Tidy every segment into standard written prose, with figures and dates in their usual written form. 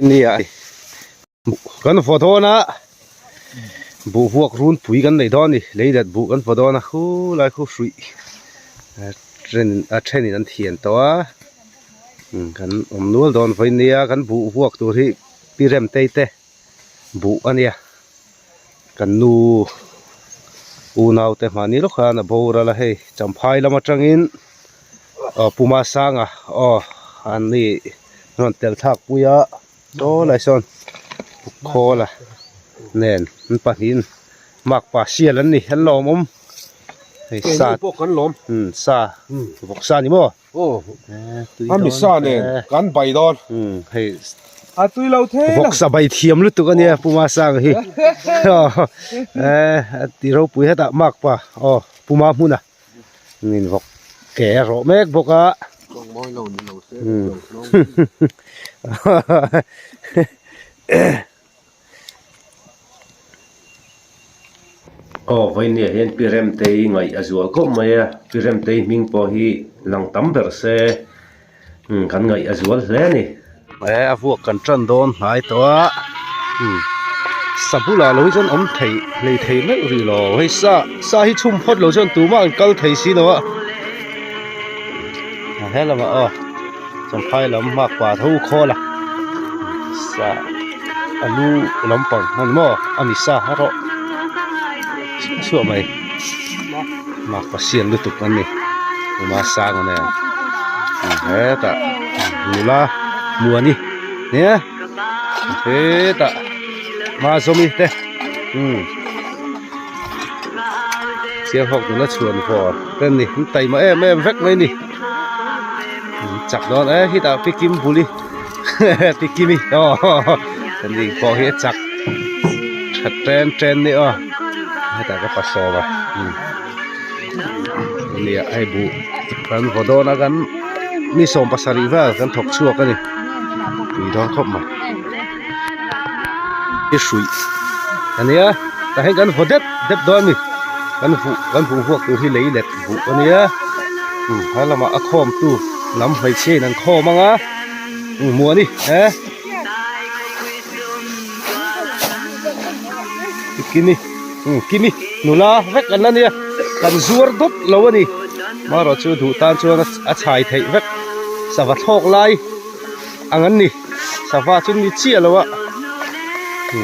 Nia kan vaw dawn a buh vuak runpui kan nei dawn a ni leilet buh kan vaw dawn a khulai khu hruih a then in an thian tawh a kan awm nual dawn vawiin nia kan buh vuak tur hi pi rem tei te buh a nia kan nu unau te mahni lawk khan a boral a hei champhai lam atangin aw puma sanga aw an ni rawn tel thlak pui a saw lai sawn khawl a nen an pahnihin makpa sial an ni an lawmawm hei sa pawh kan lawm um sa vawk sa ni maw aw a mi sa nen kan bai dawn um hei a tui lo thei vawk sa bai thiam lutuk ania puma sang hi eh a ti ropui hetah makpa aw puma hmuna Min vawk ke a rawh mek bawk a. Aw vawinia hian Pi Remtei ngaih a zual khawp mai a, Pi Remtei hming pawh hi lang tam ber se kan ngaih a zual hle a ni. E a vuak kan tan dawn hnai tawh a umm sa bulah lo hi chuan awm thei hlei thei meuh rih lo hei sa sa hi chhum phawt lo chuan tumah an kal thei si lo a a he lamah aw champhai lam hmak pa tho khawl a sa a lu lampang hman maw a ni sa erawh chhuah mai makpa siam lutuk an ni tuna sang a nen hetah nula muani nia hetah hma zawmi te umm chiang hawk nula chhuan vawr te an ni an taima em em vek mai a ni chak dawn e hetah pi kim buli pi kimi aw ani pawh hi a chak tha chen chen ni aw hetah ka pasawm a nia hei buh kan vaw dawn a kan mi 70 vel kan thawk chhuak a ni tui dawn khawp mai i hruih ania tah hian kan vaw dep dep dawn a ni kan vuh kan buh vuak tur hi lei let buh ania he lamah a khawm tu lam hmeichhia in an khawm ang a muani he. Kimi Kimi nula vek an la nia kan zuar dawp lo a ni marawh chu duh tan chuan a chhai theih vek sava thlawk lai ang an ni sava chu ni chiah lo a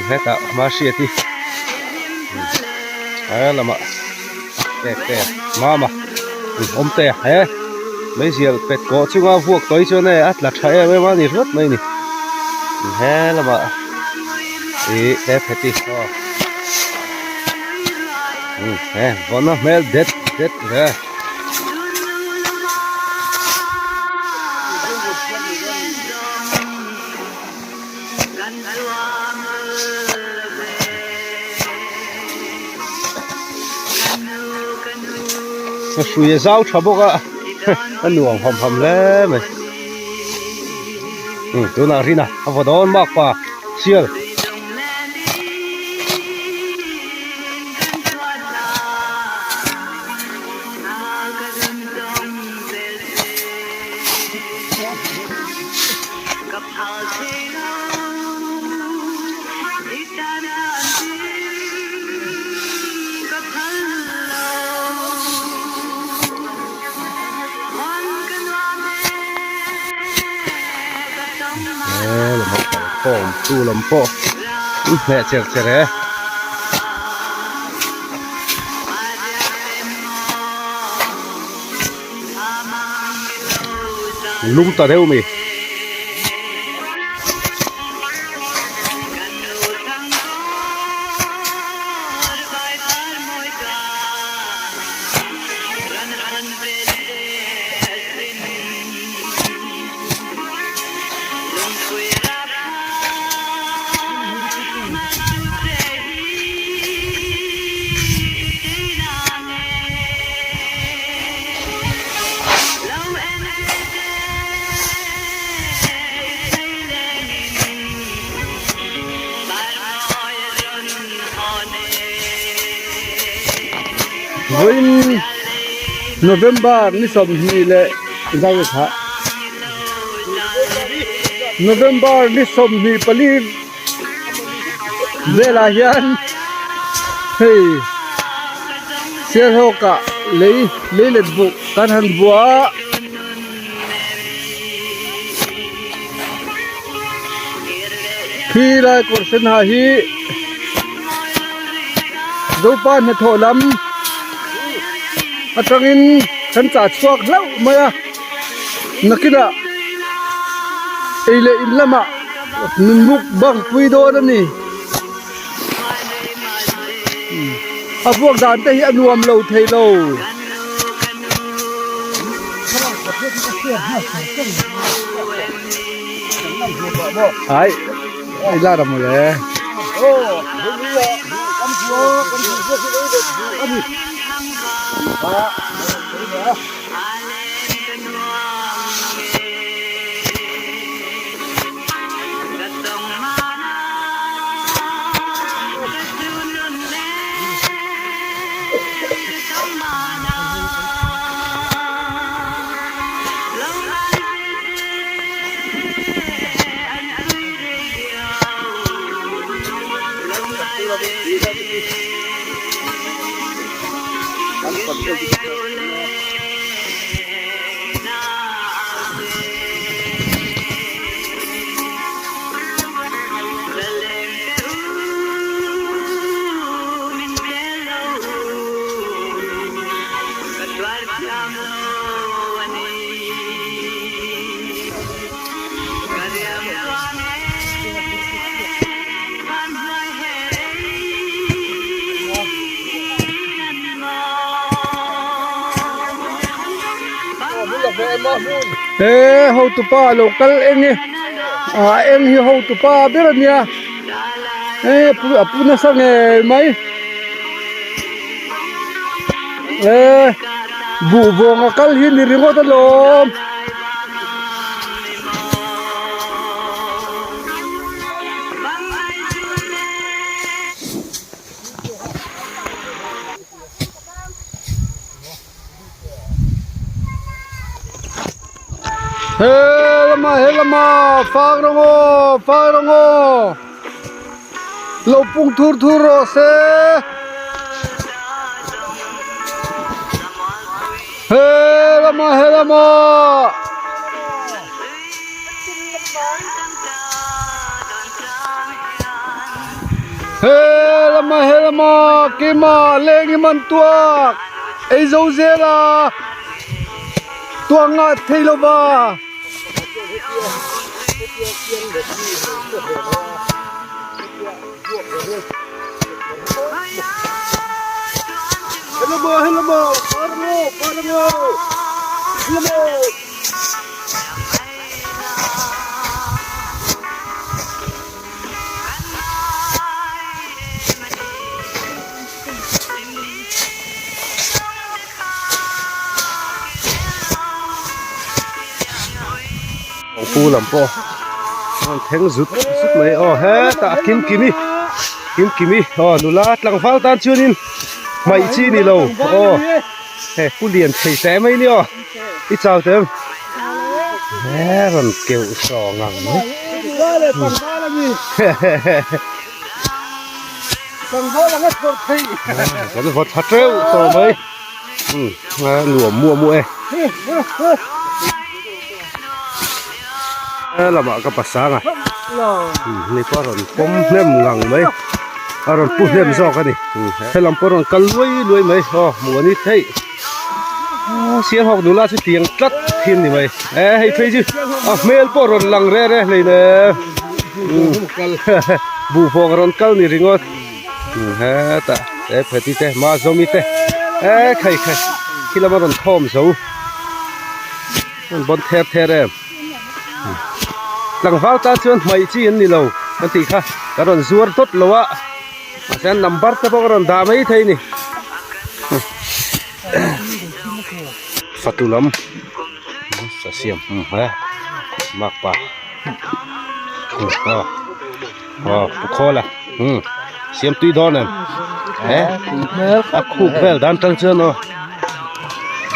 hetah hma hriat hi he lamah tek te mama awm te he meizial pet kawh chunga vuak tawih chuan hei a tla tha em em a ni ringawt mai a ni he lamah ih he pheti aw he vawn a hmel det det ve. A hrui a zau tha bawk a a nuam ham ham hle mai tunah rin a a vaw dawn mak pa sial. Tu lam pawh an hneh cher cher e. Lum ta deuh mi. Vawiin November ni 20 leh zau kha. November ni 24 velah hian hei Sialhawk ah lei lei let buh kan han buah a. Khi lai kawr sen ha hi Zopa hnathawh lam atangin kan chah chhuak hlauh mai a nakinah ei leh in lamah min buk bang pui dawn a ni a vuak dan te hi a nuam lo thei lo. Ai ai la ra mawle. He hotupa lo kal eng i ah eng hi hotupa ber a nia he a pu nasa ngei mai he buh vawng a kal hi ni ringawt alawm. Helama helama fak rawng aw fak rawng aw lo pung thur thur rawh se helama helama. Helama helama keimah leng i man tuak ei zo zel a tuak ngah thei lo va. Helama helama parango parango helama. Pu lam pawh a rawn thleng zut zut mai aw hetah kim kimi kim kimi aw nula tlangval tan chuanin hmaih chi ni lo aw he pu lian thei teh mai ni aw i chau teh em he rawn keuh sawng ang mai kan vaw thla teuh tawh mai a nuam muah muah e he lamah ka pasang a ni pawh a rawn pawm hnem ngang mai a rawn pu hnem zawk a ni helam pawh a rawn kal luai luai mai aw hmuh a ni theih Sialhawk nula chu tiang tlat thin ni mai e hei phei chu a hmel pawh rawn lang re re hlei le buhvawng a rawn kal ni ringawt hetah e pheti te mazawmi te e khai khai khi lama rawn thawm zo rawn bawn ther ther em tlangval tan chuan hmaih chi an ni lo kan tih kha ka rawn zuar dawt lo a. Mahse an number te pawh ka rawn dah mai thei ni. Fatu lam sa siam he mak pa aw aw pu khawl a siam tui dawn em he a khuk vel dan tang chuan aw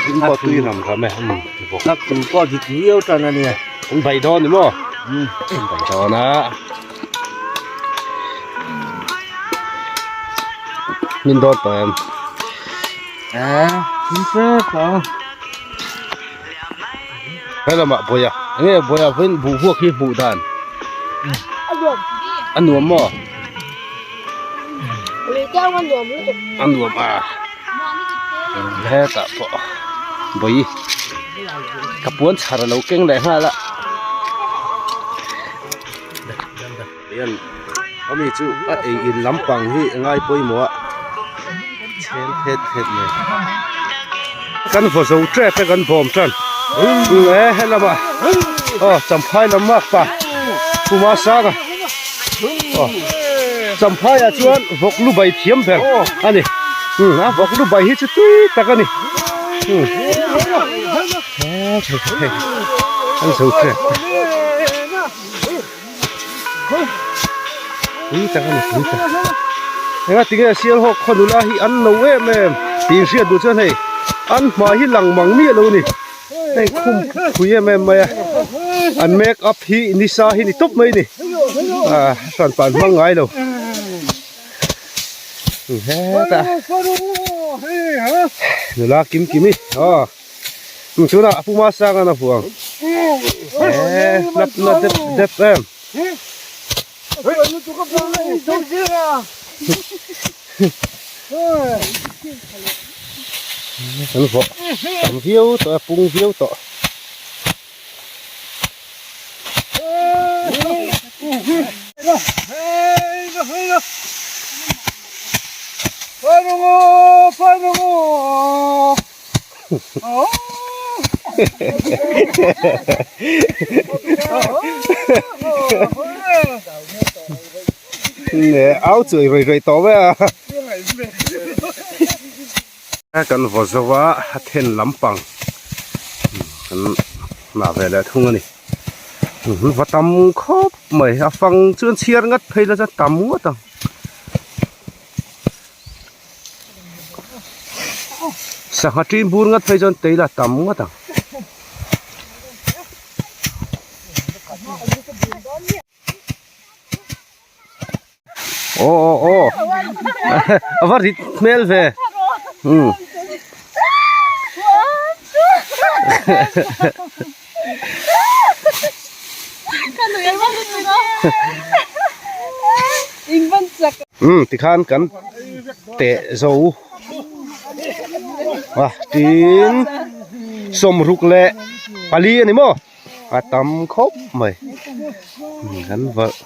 in pawh tui ram ram e pawh dik viau tan a nia an bai dawn ni maw. Bai dawn a. Min dawn tawh em? He lamah Bawia enge Bawia vawiin buh vuak hi hmuh dan a nuam maw? A nuam a hetah pawh Bawi ka puan chhar a lo keng leh nghal a hian ami chu a ei in lampang hi a ngai pawimawh a chhel phet phet mai kan vaw zo tep e kan bawm tan e helama aw champhai lam mak pa puma sanga aw champhai ah chuan vawk lu bai thiam ber ani a vawk lu bai hi chu tui tak ani an zo tep. Tui tak a ni tui tak enga tinge sialhawk khaw nula hi an lo em em tih hriat duh chuan hei an hmai hi lang mang miah lo a ni hei khum phui em em mai a an make up hi nisa hi ni tawp mai a ni ah hran pan hmang ngai lo hetah nula kim kimi aw. Tunah a puma sang an a huang eh hlap na dep dep em. Kan vawh tam viau tawh a pung viau tawh. Nè áo chuai rei rei tawh mai a kan vaw zo a a then lampang kan hnah ve leh thung a ni va tam khawp mai a fang chuan chhiar ngat phei la chuan tam ngawt ang. Sangha ṭin bur ngat phei chuan tei la tam ngawt ang. Aw aw aw a va rit hmel ve umm. Umm tikhan kan teh zo a tin sawmruk leh pali a ni maw a tam khawp mai kan valh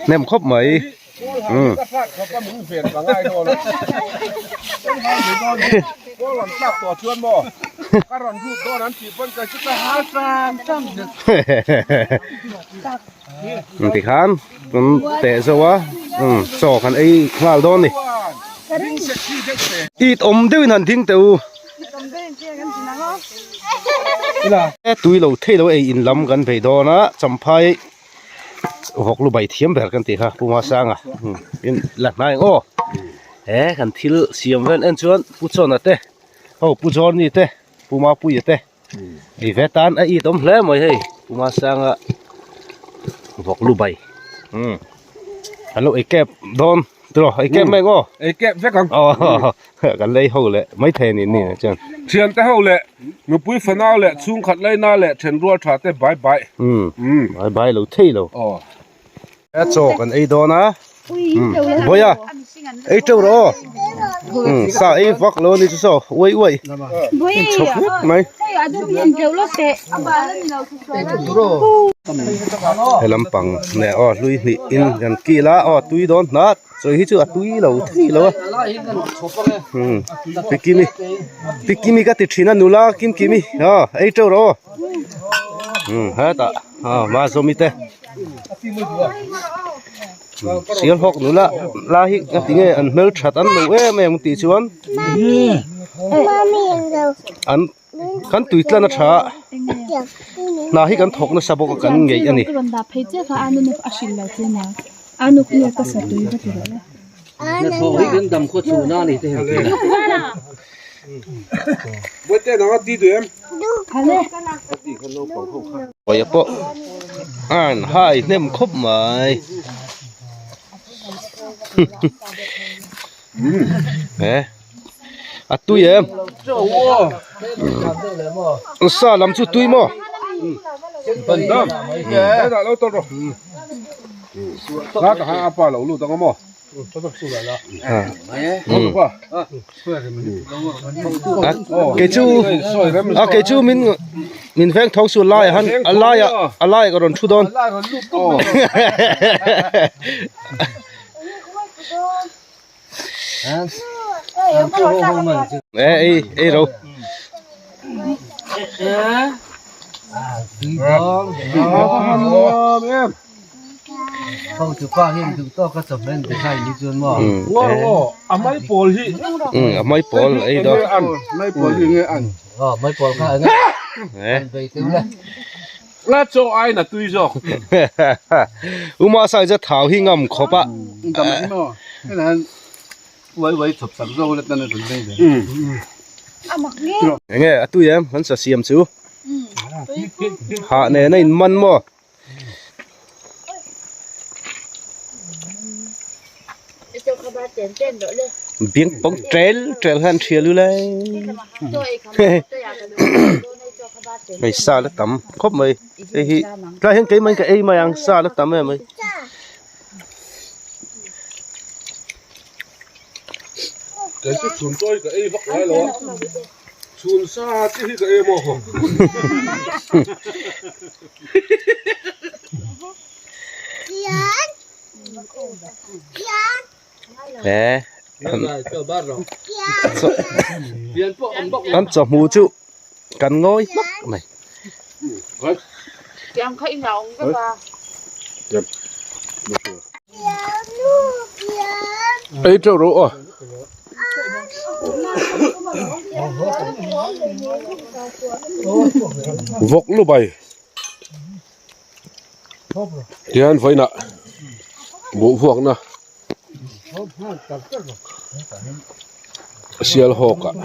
hnem khawp mai. Umm. Tikhan kan teh zo a umm chaw kan ei nghal dawn a ni. It awm deuhin han ding teh u. Tui lo thei lo ei in lam kan bei dawn a champhai. Vawk lu bai thiam ber kan tih kha Pu Masanga in la hnai ang aw he kan thil siam vel en chuan Pu Chawna te ho Pu Johnny te Pu Mapuia te ei ve tan a it awm hle mai hei Pu Masanga vawk lu bai an lo ei kep dawn. Tiraw, ei kep mai ang aw. Ei kep vek ang. Aw, kan lei ho leh mai thei a ni ni chuan. Thiante ho leh nupui fanau leh chhungkhat laina leh thenrual tha te bai bai. Umm, bai bai lo thei lo. Aw. A chaw kan ei dawn a. Bawiha, ei teuh rawh aw. Umm, sa ei vak lo a ni chu saw, uai uai. Chhawp vek mai. He lampang leh aw hlui hnih in kan kil a aw tui dawn hnat chawi hi chu a tui lo thei lo a umm pikimi pikimi ka ti thin a nula kimkimi aw ei teuh rawh aw umm hetah aw mazawmi te sialhawk nula lai hi ka ti nge an hmelthat an lo em em tih chuan an. Kan tui tlan a tha a, hna hi kan thawk nasa bawk a kan ngeih a ni. Pawia pawh. An hai hnem khawp mai. Eh a tui em sa lam chu tui maw kei chu a kei chu min min veng tho su lai han a laiah a laiah ka rawn thu dawn. Ê ei ei ro. A mai pawl ei do. La chaw ai na tui zawk. Uma sai chu thau hi ngam khawp a. Enge a tui em kan sa siam chu. Hah nen a in man maw. Biang pawng tel tel hian thial ula hei sa la tam khawp mai hei hi tlai hian keimah in ka ei mai ang sa la tam em mai. Kei chu chhun chawi ka ei vak ngai lo a chhun sa chi hi ka ei maw. An chawhmu chu kan ngawi hmak mai. Ei teuh rawh aw. Vawk lu bai. Tihian vawiinah buh vuakna sial hawk ah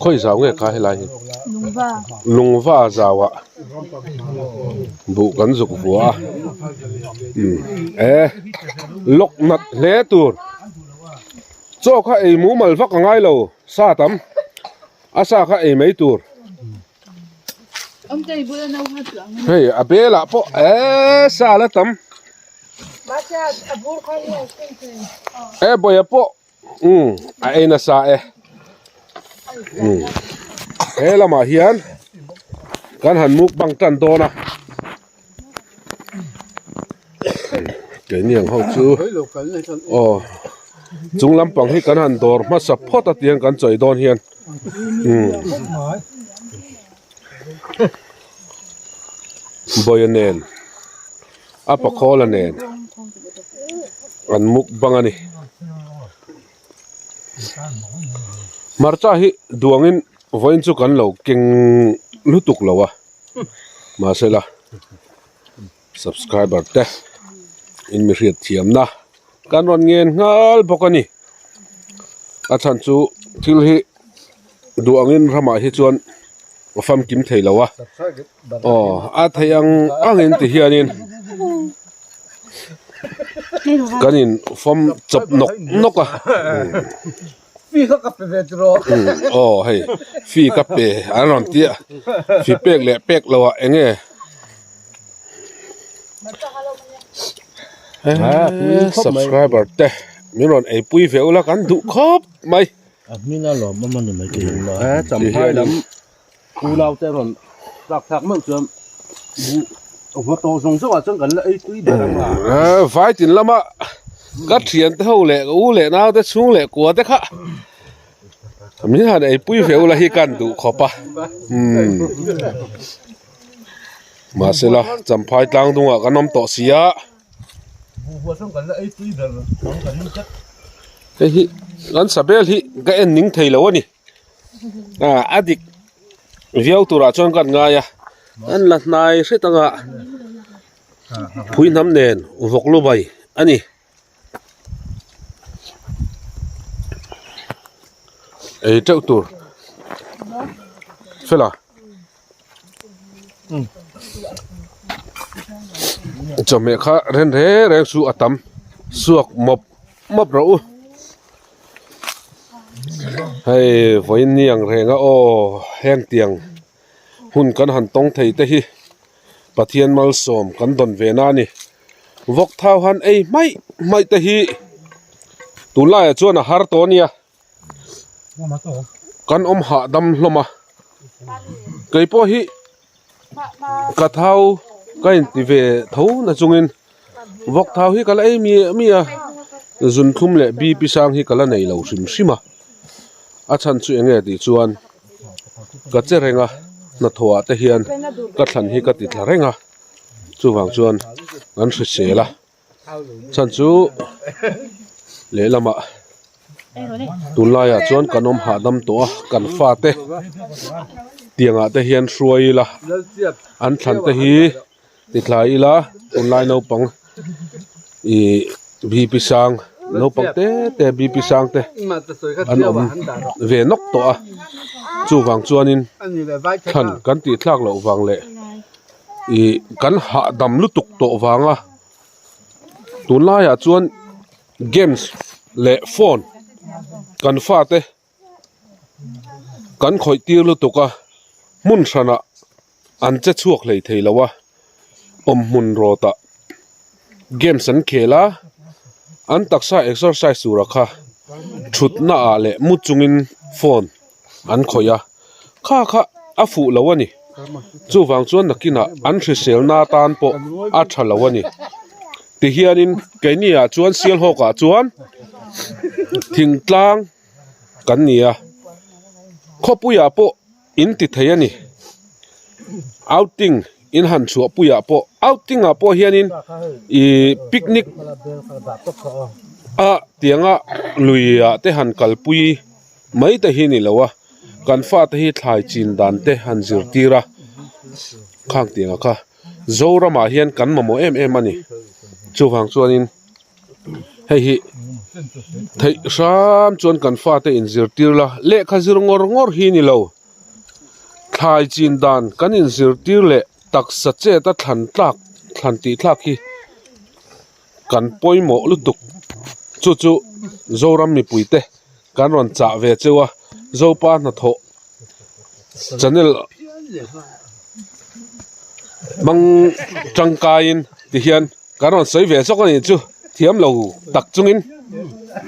khawi zau nge kha helai hi lungva zau ah buh kan zuk vua a e lawk nat hle tur chaw kha ei mumal vak a ngai lo sa tam a sa kha ei mai tur. Hei a belah pawh eee sa la tam e bawia pawh umm a ei nasa e umm he lamah hian kan han mukbang tan dawn a keini ang ho chu aw chung lampang hi kan han dawr hmasa phawt a tiang kan chawi dawn hian umm bawia nen a pakhawla nen an mukbang a ni hmarcha hi duangin vawiin chu kan lo keng lutuk lo a. Mahsela subscriber te in mi hriat thiamna kan rawn ngen nghal bawk a ni a chhan chu thil hi duh angin ramah hi chuan a famkim thei lo a aw a theih ang angin ti hianin kan in fawm chawp nawk nawk a. Fee kha ka pe ve tiraw? Aw hei fee ka pe an rawn ti a, fee pek leh pek lo ah eng nge subscriber te min rawn ei pui ve ula kan duh khawp mai. A hming a lawm awm a ni mai tih eng a champhai lam unau te rawn tlak thlak meuh chuan buh va tawh zawng zawng ah chuan kan la ei tui ber ang a. Vai tin lama ka thian te ho leh ka u leh nau te chhung leh kua te kha min han ei pui ve ula hi kan duh khawp a umm mahsela champhai tlang dungah kan awm tawh si a. Hei hi kan sabel hi ka en ning thei lo a ni a dik viau turah chuan kan ngai a an la hnai hret anga phui hnam nen vawk lu bai a ni. Ei teuh tur fela. Chawhmeh kha ren reng reng chu a tam suak mawp mawp rawh u. Hei vawiin ni ang reng a aw heng tiang hun kan han tawng thei te hi Pathian malsawm kan dawn ve na a ni. Vawk thau han ei hmaih hmaih te hi tunlaiah chuan a har tawh a nia. Kan awm hahdam hlawm a keipawh hi ka thau ka inti ve tho na chungin vawk thau hi ka la ei miah miah a zunthlum leh BP sang hi ka la nei lo hrim hrim a a chhan chu eng nge tih chuan ka che reng a hnathawh ah te hian ka thlan hi ka ti thla reng a chuvang chuan an hrisel a. Chhan chu lehlamah tunlaiah chuan kan awm hahdam tawh a kan fate tiangah te hian hruai ila an thlan te hi ti thlai ila tunlai naupang ih bp sang naupang te te bp sang te an awm ve nawk tawh a chuvang chuanin thlan kan tih thlak loh vang leh ih kan hahdam lutuk tawh vanga tunlaiah chuan games leh phone kan fate kan khawih tir lutuk a hmun hranah an che chhuak hlei thei lo a awm hmun rawt ah games an khel a an taksa exercise tura kha thutna ah leh mu chungin phone an khawih a kha kha a fuh lo a ni chuvang chuan nakinah an hriselna atan pawh a tha lo a ni tihianin keini ah chuan sialhawk ah chuan thingtlang kan ni a khawpui ah pawh in ti thei a ni outing in han chhuah pui ah pawh outing ah pawh hianin ihh picnic ah tianga lui ah te han kalpui. Mai te hi ni lo a, kan fate hi thlai chin dan te han zirtir a, khang tiang a kha Zoramah hian kan mamawh em em a ni. Chuvang chuanin hei hi theih hram chuan kan fate inzirtir la, lehkha zir ngawr ngawr hi ni lo, thlai chin dan kan inzirtir leh taksa chet a thlan tlak thlan tih thlak hi kan pawimawh lutuk chu chu Zoram mipuite kan rawn chah ve cheu a Zopa hnathawh channel hmang tangkaiin tihian kan rawn sawi ve zawk a nih chu thiam lo tak chungin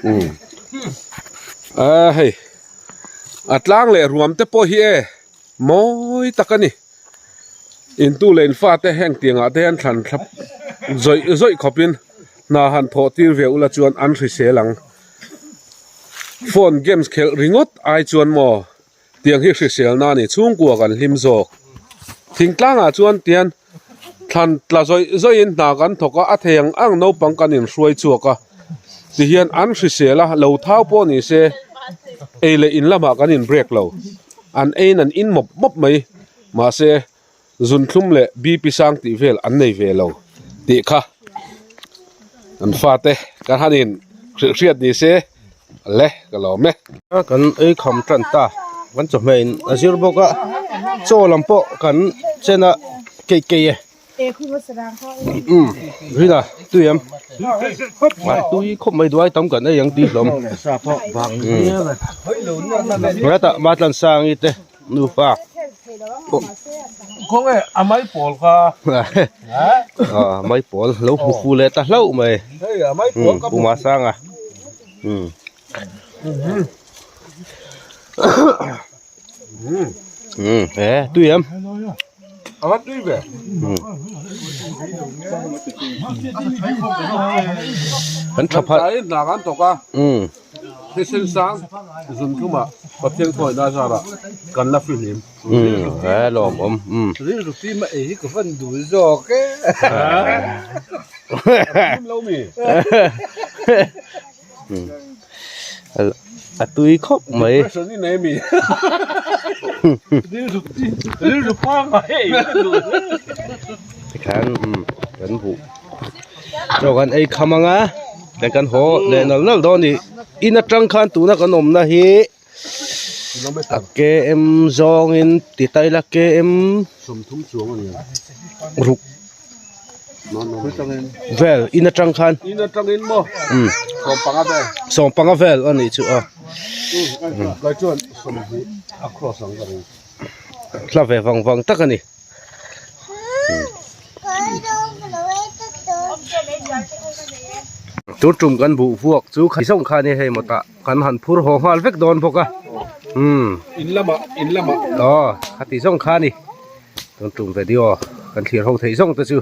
umm a hei a tlang leh ruam te pawh hi e mawi tak a ni. Intu leh infate heng tiangah te hian thlan thlap zawih zawih khawpin hna han thawh tir ve ula chuan an hrisel ang. Phone games khelh ringawt ai chuan maw tiang hi hrisel na a ni chhungkua kan hlim zawk. Thingtlangah chuan tian thlan tla zawih zawihin hna kan thawk a, a thei ang ang naupang kan inhruai chhuak a tihian an hrisel a, lo thau pawh ni se ei leh in lamah kan in break lo. An ein an in mawp mawp mai mahse zunthlum leh BP sang tih vel an nei ve lo tih kha an fate ka han in hrilh hriat ni se le ka lawm e. Kan ei kham tan ta kan chawhmeh in a zir bawk a chaw lam pawh kan chen a keih keih e. Umm Rina tui em a tui khawp mai duai tam kan ei ang tih hlawm hetah Matlansangi te nufa Khawnge a mai pawl kha a mai pawl lo hmu fu leh ta hlauh mai umm Pu Masanga umm umm e tui em a tui ve kan tha phat hna kan thawk a umm thisen sang zun thum ah Pathian khawi na zar ah kan la fihlim umm e lawm awm umm rilru fim a ei hi ka van dul zawk e fim lo mi a tui khawp mai tikhan kan buh chaw kan ei kham ang a tiang kan haw leh nal nal dawn a ni in atang khan tuna kan awmna hi a km zawngin ti ta ila km ruk. Vel in atang khan. In atangin maw? Um. Sawmpanga vel. Sawmpanga vel a nih chu a. Kai chuan sawmhnih a cross ang ka ring. Hla ve vang vang tak a ni. Tun tum kan buh vuak chu kha zawng khan hei maw tah kan han phur haw nghal vek dawn bawk a. Um. In lamah in lamah. Aw khati zawng kha a ni. Tun tum video kan thlir ho theih zawng te chu.